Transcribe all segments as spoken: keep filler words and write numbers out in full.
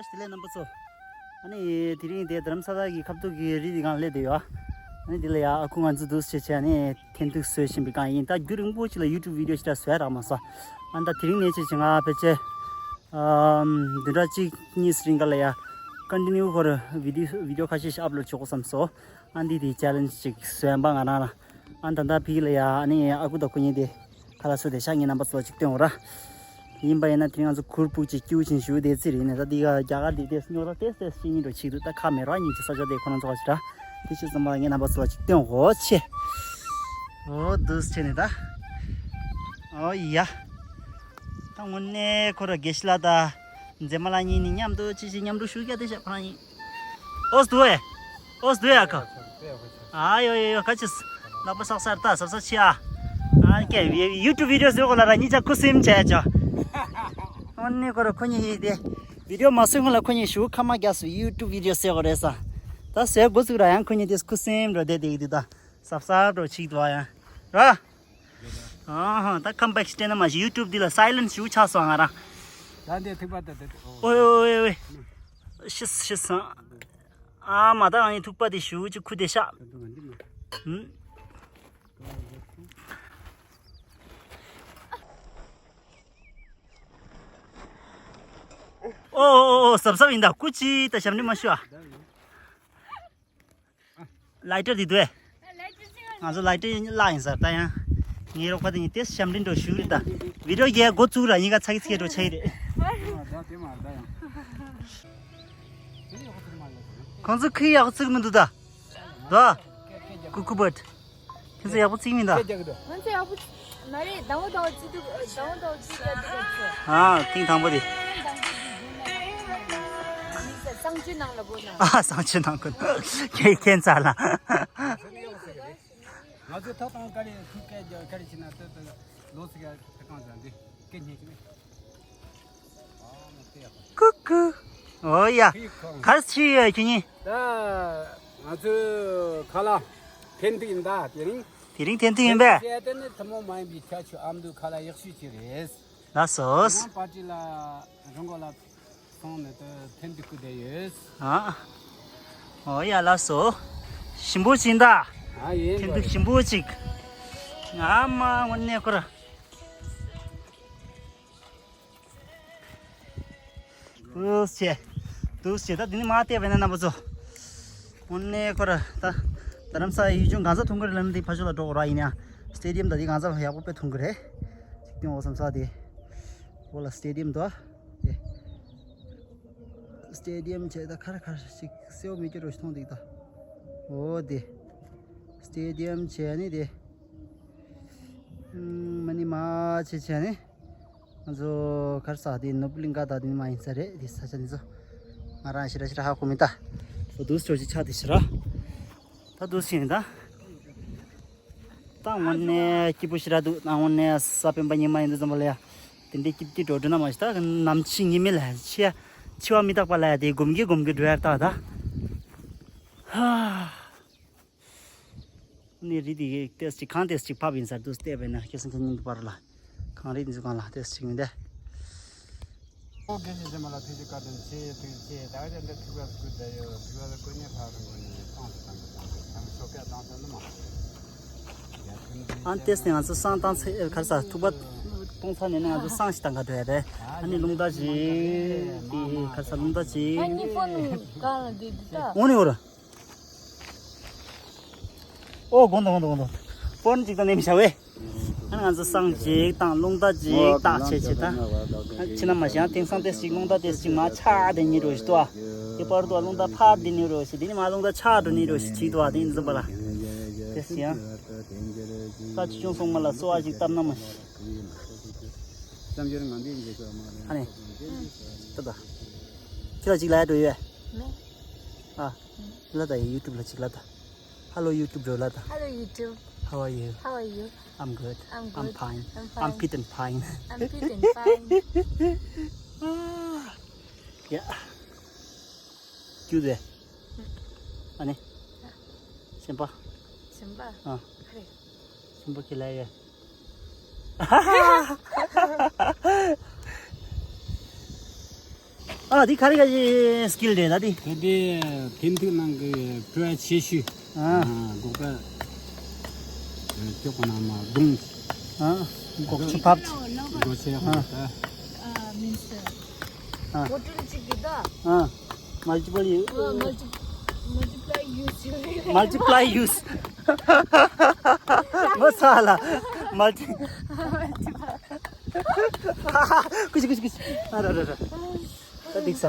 དེ་ལས་རྣམ་པ་ཚོ། ཨ་ནི་དེ་རིང་དེ་རྡ་རམ་ས་ལ་གི་ཁ་ཐུག་གི་རི་དེ་སྒང་སླེབས་བསྡད་ཡོད། ཨ་ནི་དེ་ལ་ཡ་ཨ་ཁུ་ང་ཚོ་འདུག་སེ་བྱས་ནས་འཐེན་ཐུག་བཟོས་བཞིན་པའི་སྒང་ཡིན། ད་རྒྱུན་རིང་པོ་ཅིག་ལ་ཡུ་ཊུབ་བི་ཌི་ཡོ་ཞིག་ད་བཟོས་རག་མ་སོང་། ཨ་ནི་ད་དེ་རིང་ནས་བྱས་བྱས་ང་ཕལ་ཆེར་ཨམ་བདུན་ཕྲག་གཅིག་གཉིས་རིང་ག་ལ་ཡ་ཀོན་ཊི་ནིའུ་ཁོ་ར་བི་ཌི་ཡོ་བི་ཌི་ཡོ་ཁ་ཤས་ཤིག་ཨབ་ལོཌ་བྱེད་དགོས་བསམ་སོང་། ཨ་འདི་དེ་ཅེ་ལེན་ཇི་ཅིག་བཟོས་ཡིན་པ་ང་རང་ལ། ཨ་ད་ལྟ་ཕ་གི་ལ་ཡ་ཨ་ནི་ཨ་ཁུ་དང་ཁོ་གཉིས་དེ་ཁ་ལག་བཟོས་བསྡད་ཤག་ངས་རྣམ་པ་ཚོ་ལ་ཅིག་སྟོན་འོ་ར། ཡིན་པ་ཡིན་ན་དེ་རིང་ང་ཚོ་གུར་ཕུབ་ཅིག་སྐྱིད་པོ་ཅིག་བཞུགས་བསྡད་རྩིས་རེད། ནས་ད་འདི་ག་རྒྱ་གར་འདི་ཏོག་ཙམ་རྙོག་དྲ་ཏོག་ཙམ་ཏོག་ཙམ་ཞིག་ཡིན་འགྲོ། ཆེད་དུ་ད་ཁ་མེད་ར་ཉིན་གྱི་ས་ཆ་དེ་ཁོ་རང་ཚོ་ག་ཅིག་ར། དེ་ཕྱིར་ཙམ་པ་ངས་རྣམ་པ་ཚོ་ལ་ཅིག་སྟོན་འོ་ཆེ། འོ་འདུག་སེ་བྱས་ནས་ད། འོ་ཡ། ད་དངོས་གནས་ཁོ་ར་དགེ་བཤེས་ལགས་དང་མཛེས་མ་ལགས་གཉིས་ནི་མཉམ་དུ་ཅི་ཞིག་མཉམ་དུ་བཞུགས་རྒྱུ་དེ་ཤག་ཁོ་རང་གཉིས། ཨོ་སྡུག་ཨེ། ཨོ་སྡུག་ཨེ་ཨ་ཁུ། ཨ་ཡོ་ཡོ་ཡོ་ག་ཅིས། ལག་པ་སག་སར་ད་སབ་སབ་ཆི་ཨ། ཨ་ཀེ་ཡུ་ཊུབ་བི་ཌི་ཡོ་བཟོས་གོ་ལ་ར་གཉིས་ཆ་ཁུ་སིམ་བྱས་ཅོ། ཨོ་ནི་ཁོ་ར་ཁོ་གཉིས་ཡིན་ཏེ། བི་ཌི་ཡོ་མ་བཟོས་སྔོན་ལ་ཁོ་གཉིས་ཞུ་ཁ་མ་རྒྱག་སུ་ཡུ་ཊུབ་བི་ཌི་ཡོ་བཟོས་གོ་རེད་ས། ད་བཟོས་འགོ་བཙུགས་ར་ཡང་ཁོ་གཉིས་དེ་ཁུ་སིམ་འགྲོ་བསྡད་དེ་ཡིན་དུས་ད་སབ་སབ་འགྲོ་ཆིག་ཏུ་ཨ་ཡང་ར། ཨ་ཧ་ད་ཁམ་བེག་སི་སྤྲད་ན་མ་གཞི་ཡུ་ཊུབ་འདི་ལ་སའི་ལེན་སི་ཞུ་ཆགས་སོང་ང་རང་། ད་འདི་ཐུག་པ་ད་ད་ད། ཨོ་ཨོ་ཨོ་ཨོ། ཤི་ཤི་སང་། ཨ་མ་ད་ཨ་ནི་ཐུག་པ་དེ་ཞུ་ཅིག་ཁུ་དེ་ཤག་ད་ད་ང་འདི་མ། ཧུམ། ཨོ་ཨོ་ཨོ་སབ་སབ་ཡིན་ད་ཀུ་ཅི་ད་ཞབས་འདྲེན་མ་ཞུ་ཨ། ལའི་ཊར་དེ་དུས། ང་ཚོ་ལའི་ཊར་བརླག་ཡིན་ཟེར་ད་ཡང་། ངའི་རོགས་པ་དེ་གཉིས་དེ་ཞབས་འདྲེན་འགྲོ་ཞུ་རེད་ད། བི་ཌི་ཡོ་རྒྱག་འགོ་བཙུགས་ར་གཉིས་ཀ་ཚ་གི་ཚིག་འགྲོ་ཆ་ཡི་རེད། ཁོང་ཚོ་ཁི་ཡག་པོ་བརྩིགས་མི་འདུག་ད། ད། ཀུ་ཀུ་བར་ཌི། ཁྱེད་ཚོ་ཡག་པོ་བརྩིགས་མིན་ད། ང་ཚོ་ཡག་པོ་མ་རེད། དང་པོ་དང་པོ་བརྩིགས་འདུག་དང་པོ་དང་པོ་བརྩིགས་རྒྱག་འདུག་ཁྱེད་ཚོ། ཨ་ཐེངས་དང་པོ་དེ། དང་པོ་དེ་བརྩིགས་ན། གསང་སྤྱོད་ནང་ལ་བོ་ན། ཨ་གསང་སྤྱོད་ནང་ཁུལ། ཁྱེད་ཁྱེད་ཚ་ལ། ང་ཚོས་ཐོག་དང་ཀ་རེ་ཁུག་ཀ་རྒྱ་ཀ་རེ་བྱས་ན་ཏོ་ཏོ་ལོ་ཚིག་ཡ་ཁ་གང་ཟ་འདི་སྐད་སྙན་ཅིག་ནས། ཨ་མ་ཏེ་ཡ་ཁ། ཀུ་ཀུ། ཨོ་ཡ། ཁུ་ཡི་ཁོ། གར་ཆི་ཡོད་ཁྱེད་གཉིས། ད་ང་ཚོས་ཁ་ལག་འཐེན་ཐུག་ཡིན་ད་དེ་རིང་། དེ་རིང་འཐེན་ཐུག་ཡིན་པས། བཤད་དེ་ནི་ཐུན་མོང་མ་ཡིན་པའི་ཁྱད་ཆོས་ཨ་མདོའི་ཁ་ལག་ཡག་ཤོས་ཅིག་རེད། ལགས་སོ། ང་པར་ཊི་ལ་རང་གོ་ལ་སོང་ནས་ཏོ་འཐེན་ཐུག་སྐུ་བསྡད་ཡོད། ཨ། ཨོ་ཡ་ལགས་སོ། ཞིམ་པོ་ཅིག་ད། ཨ་ཡིན་འཐེན་ཐུག་ཞིམ་པོ་ཅིག་ཨ་མ་དངོས་གནས་ཁོ་ར། འདུག་སེ། འདུག་སེ་ད་འདི་ནས་མར་བལྟས་པ་ཡིན་ན་རྣམ་པ་ཚོ། དངོས་གནས་ཁོ་ར་ད། རྡ་རམ་ས་ལ་ཡུལ་ལྗོངས་གང་ས་མཐོང་གི་རེད་ལབ་ན་འདི་ཕར་ཕྱོགས་ལ་འགྲོ་དགོས་ར་ཡིན་ཡང་། སི་ཊེ་ཌི་ཡམ་ད་འདི་གང་ས་ཡག་པོ་དཔེ་མཐོང་གི་རེད། ཅིག་སྟོན་འོ་བསམ་ས་དེ། འོ་ལ་སི་ཊེ་ཌི་ཡམ་དོ། ཨེ། སི་ཊེ་ཌི་ཡམ་བྱས་ད་ཁར་ཁར་ཞིག་གསལ་བོ་མི་སྐྱོ་རོ་ཞིག་མཐོང་འདུག་ད། འོ་དེ། སི་ཊེ་ཌི་ཡམ་བྱས་ནི་དེ། ཨུམ། མ་ནི་མ་བྱས་བྱས་ནི། ང་ཚོ་གར་ས་དེ་ནོར་བུ་གླིང་ག་ད་དེ་ནི་མ་ཡིན་ས་རེད་དེ་ས་ཆ་འདི་ཚོ། ང་རང་ཞེ་དྲག་ཞེ་དྲག་ཧ་གོ་མི་ད། འོ་འདུག་སེ་ཅིག་ཆགས་དེ་ཞེ་དྲག་ད་འདུག་སེ་ཡིན་ད། ད་དངོས་གནས་སྐྱིད་པོ་ཞེ་དྲག་འདུག་ད་དངོས་གནས་ས་དཔོན་པ་ཉི་མ་ཡིན་དུས་ཙམ་པ་ལ་ཡ། དེ་འདྲའི་སྐྱིད་སྐྱིད་འགྲོ་འགྲོ་ན་མ་ཤི་ད་ནམ་འཆི་ངེས་མེད་ལ་འཆི་ཡ། འཆི་བ་མི་རྟག་པ་ལ་ཡ་དེ་སྒོམ་གི་སྒོམ་གི་འགྲོ་ཡ་ད་ད། ཧ། ནི་རི་དེ་ཏོག་ཙམ་ཅིག་གངས་ཏོག་ཙམ་ཅིག་ཕབ་ཡིན་ས་རེད་འདུག་བལྟས་པས་ན་ཁྱེད་ཚོ་ཁྱེད་གཉིས་འདི་བར་ལ། གངས་རི་འདི་ཚོ་སྒང་ལ་ཏོག་ཙམ་ཅིག་མི་འདུག་ཨོ་དགེ་བཤེས་ཆེན་མོ་ལ་ཐུགས་རྗེ་བཀའ་དྲིན་ཆེ། ཐུགས་རྗེ་ཆེ། ད་ག་ཅན་དུ་ཐུགས་ལ་སྐུ་བསྡད་ཡོད། ཐུགས་ལ་སྐུ་ནས་ཕར་རིང་པོ་ནས་ཐང་དུ་ཐང་དུ་ཐང་དུ་ཐང་ཤོ་ཀ་བཏང་ས་ནི་མ། ཨ་ཏེས་ནས་ང་ཚོ་བསང་བཏང་ཚེ་ཁར་ས་ཐུག་པ་གཏོང་ཚར་ནས་ནི་ང་ཚོ་བསང་ཞིག་བཏང་ག་འགྲོ་ཡ་རེད། ཨ་ནི་རླུང་རྟ་ཅིག་དེ་ཁར་ས་རླུང་རྟ་ཅིག་ཨ་ནི་ཕོ་ནུ་གང་ལ་འདི་འདི་ད། འོ་ནི་འོ་ར། ཨོ་དགོངས་དག་དགོངས་དག་དགོངས་དག་ཕོན་ཅིག་དང་ནེམ་བྱ་བས། ཨ་ང་ཚོ་བསང་ཅིག་དང་རླུང་རྟ་ཅིག་བཏགས་བྱས་བྱས་དང་། ཕྱི་ན་མ་ཤང་དེང་སང་ཏེ་ཅིག་རླུང་རྟ་ཏེ་ཅིག་མ་ཆག་དེ་ཉིད་རོ་ཞིག་ཏོ། དེ་པར་དུ་རླུང་རྟ་ཕར་དེ་ཉིད་རོ་ཞིག་དེ་ནི་མ་རླུང་རྟ་ཆག་འགྲོ་ཉིད་རོ་ཞིག་ཅིག་ཏོ། དེ་ཡིན་ཙམ་པ་ལ། ཏེ་ཅིག་ཡང་། ས་ཆུ་ཆུང་སོང་མ་ལ་གསོ་བ་ཞིག་བཏབ་ན་མ་ཤི། ཨ་ནི། ཏོ་ད། ཁྱེད་ལ་ཅིག་ལ་ཡ་འགྲོ་ཡོད། ཨ། ལ་ད་ཡི་ཡུ་ཊུབ་ལ་ཅིག་ལ་ད། Hello YouTube, Rolata. Hello YouTube. How are you? How are you? I'm good. I'm good. I'm fine. I'm fine. I'm fit and fine. I'm fit and fine. Yeah. Cute. Ani. Sempa. Sempa. Ah. Kare. Sempa kilai ya. ཨ་དེ་ག་རེ་ག་རེ་སི་ཀིལ་རེད་ད་དེ། དེ་དེ་ཐེམ་ཐིག་ནང་གི་བྲོ་ཆེ་ཤོས། ཨ། ཨ་འགོག་པ། ཨ་ཅོག་པོ་ནང་མ་གདོང་། ཨ་འགོག་ཆུ་ཕབ། འགོག་ཆེ་ཧོ་ད། ཨ་མིན་སི། ཨ་བོ་ཊལ་གཅིག་གི་ད། ཨ་མལ་ཊི་པལ་ཡུ། ཨ་མལ་ཊི་མལ་ཊི་པལ་ཡུ་སི། མལ་ཊི་པལ་ཡུ་སི། མ་ས་ལ་མལ་ཊི། ཀུ་ཅི་ཀུ་ཅི་ཀུ་ཅི། ཨ་ར་ར་ར། ད་འགྲིག་ས།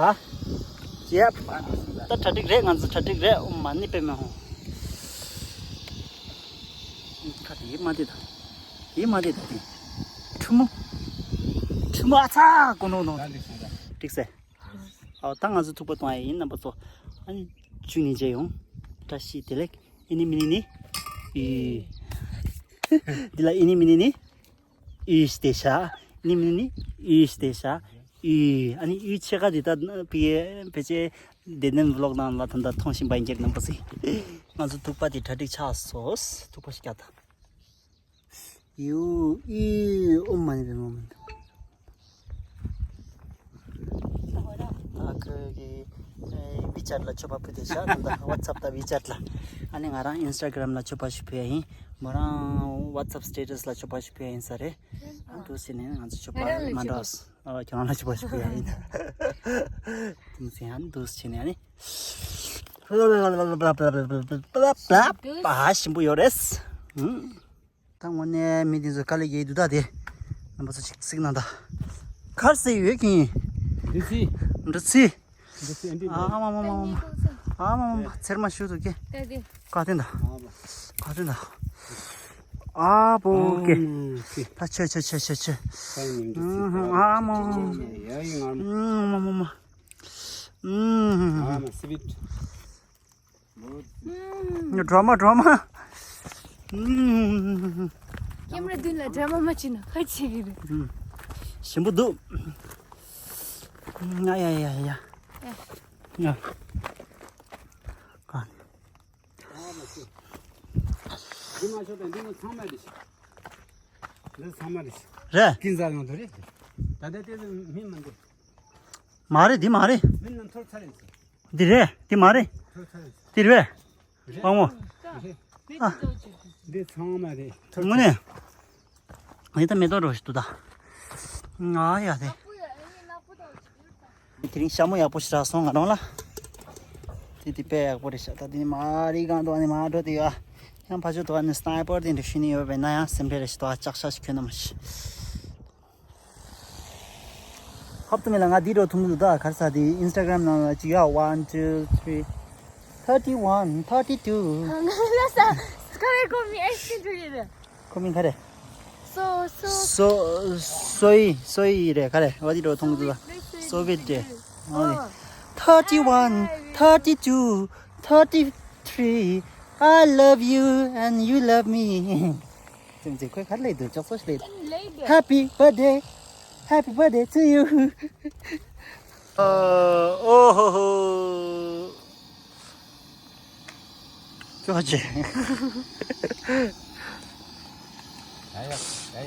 ཡེབ། ད་གྲ་སྒྲིག་རེད། ང་ཚོ་གྲ་སྒྲིག་རེད། ཨོ་མ་ནི་པེ་མེ་ཧོ། ཁ་དེ་མ་དེ་ད། དེ་མ་དེ་ད་དེ། ཁྲུ་མོ། ཁྲུ་མོ་ཨ་ཚ་གོ་ནོ་ནོ། ད་འགྲིག་སོང་ད། འགྲིག་སེ། ཨོ་ད་ང་ཚོ་ཐུག་པ་གཏོང་ཡ་ཡིན། རྣམ་པ་ཚོ། ཨ་ནི་བཅུ་ནི་མཇལ་ཡོང་། བཀྲ་ཤིས་བདེ་ལེགས། ཨི་ནི་མི་ནི་ནི། ཨི། འདི་ལ་ཨི་ནི་མི་ནི་ནི། ཨི་ཤི་དེ་ཤ། ཨི་ནི་མི་ནི་ནི། ཨི་ཤི་དེ་ཤ། ཨི། ཨ་ནི་ཨི་ཕྱེད་ཀ་འདི་ད་ཕི་ཕལ་ཆེར་བདེ་ལྡན་ཝི་ལོག་ནང་ལ་ད་ལྟ་མཐོང་བཞིན་པ་ཡིན་གྱི་རྣམ་པ་ཚོ། ང་ཚོ་ཐུག་པ་དེ་གྲ་སྒྲིག་ཆགས་སོང་། ཐུག་པ་ཞིག་རྒྱག་ད། ཡུ་ཨི་ཨོ་མ་ནི་པེ་མ་མ། ཨ་ཁུ་གི་ཝི་ཅེཊ་ལ་མཆོད་པ་ཕུལ་ཏེ་ཤ། ད་ལྟ་ཝ་ཊི་སེབ་དང་ཝི་ཅེཊ་ལ། ཨ་ནི་ང་རང་ཨིན་སི་ཊ་གྷ་རམ་ལ་མཆོད་པ་ཞུ་ཕུལ་ཡ་ཡིན། མོ་རང་ཝ་ཊི་སེབ་སི་ཊེ་ཊས་ལ་མཆོད་པ་ཞུ་ཕུལ་ཡ་ཡིན་ས་རེད། ཨ་འདུག་ཟེར་ནས་ང་ཚོ་མཆོད་པ་ང་རང་ལ་མ་མཆོད་འགྲོ། ཨ་ཁྱོད་རང་ལ་མཆོད་པ་ཞུ་ཕུལ་ཡ་ཡིན། དེ་མོ་ཟེར་ཡང་འདུག་ཟེར་ནས་ཨ་ནི། ཨ་ཞིམ་པོ་ཡོད་རེད། ཨུམ། ད་དངོས་གནས་མི་དེ་ཚོ་དཀའ་ལས་རྒྱག་གི་འདུག་ད་དེ། རྣམ་པ་ཚོ་ཅིག་གཟིགས་གནང་ད། ག་རེ་ཟེར་ཡོད་ཀྱི་ཡིན། འདི་ཚི། འདི་ཚི། འདི་ཚི་ཨེ་འདི་ཨ་མ་མ་མ་མ་མ། ཨ་མ་མ་མ། ཚེར་མ་ཞུ་ཐུབ་ཀྱི། ད་དེ། ག་དེ་འདྲ། ག་དེ་འདྲ། ཨ་པོ་ཀེ། ད་ཆེ་ཆེ་ཆེ་ཆེ་ཆེ། ཨ་མ་མ་མ། ཨ་མ་མ་མ། ཨ་མ་སི་བིཊ། ཨུམ། ཌ་ར་མ་ཌ་ར་མ། ཨུམ། ཀེམ་ར་མདུན་ལ་ཌ་ར་མ་མ་བྱེད་ན་ཁ་ཆེ་གི་རེད། ཨུམ། ཞིམ་པོ་འདུག་ཨུམ། ཡ་ཡ་ཡ་ཡ། ཡ། ཡ། ག་འདི་མ་ཤོག་དང་འདི་མོ་ཚང་མ་རེད། འདི་ཚང་མ་རེད། རེད། ཀིན་ཟ་ཡོང་དུ་རེད། ད་ལྟ་དེ་ཚོ་མི་མི་འདུག་མ་རེད། འདི་མ་རེད། མི་རྣམས་ཐོར་ཚར་རེད། འདི་རེད། འདི་མ་རེད། ཐོར་ཚར་རེད། འདི་རེད། དཔང་མོ། འདི་ཚང་མ་རེད། དངོས་གནས། འདི་ད་མེ་ཏོག་འདྲ་ཞིག་འདུག་ད། ང་ཡ་དེ། དེ་རིང་ཞྭ་མོ་ཡག་པོ་ཞིག་རག་སོང་ང་རང་ལ། དེ་དེ་དཔེ་ཡག་པོ་རེད་ཤག་ད་དེ་ནི་མ་རི་གང་འདུག་ཨ་ནི་མ་འགྲོ་དེ་ཡ། ཡང་ཕ་ཆོས་འདུག་ཨ་ནི་སི་ནའི་པར་དེ་འདྲ་ཞུ་ནི་ཡོད་པས་ན་ཡང་སེམས་ཁྲལ་རེ་ཞིག་འདུག་ཨ། ལྕགས་ཤ་ཞིག་གྱོན་ན་མ་ཤི། ཧབ་ཏུ་མེད་ལ་ང་འདི་འགྲོ་ཐུང་གི་འདུག་ད། ག་རེ་ཟ་དེ་ཨིན་སི་ཊ་གྷ་རམ་ནང་ལ་ཅིག་ཡ། One, two, three, thirty-one, thirty-two། ང་ལ་ས་སྐ་རེ་གོ་མི་ཨེ་ཤི་འགྲོ་ཡི་རེད། ཁོ་མིང་ག་རེ། སོ་སོ། སོ་སོ་ཡི་སོ་ཡི་རེད་ག་རེ། འོ་དེ་འགྲོ་ཐུང་གི་འདུག་ད། སོ་བི་ཊི་རེད། འོ་དེ། Thirty-one, thirty-two, thirty-three, I love you and you love me. ཙམ་ཙེ་ཁོས་ག་རེ་ལས་འདུག་ཅག་སོ་ཞིག་ལས། Happy birthday, happy birthday to you. ཨོ་ཧོ་ཧོ། ཅོ་ཅེ།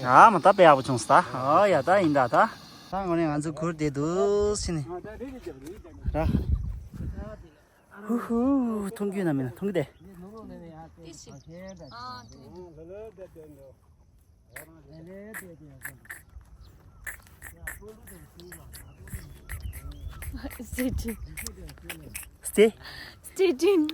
ཨ་མ་ད་དཔེ་ཡག་པོ་བྱུང་སོང་ད། ཨོ་ཡ་ད་ཡིན་ད་ད། ད་དངོས་གནས་ང་ཚོ་གུར་དེ་འདུག་སེ་ནི། ར། ཧུ་ཧུ། མཐོང་རྒྱུ་ན་མིན་མཐོང་གི་དེ། Stay tuned. Stay? Stay tuned.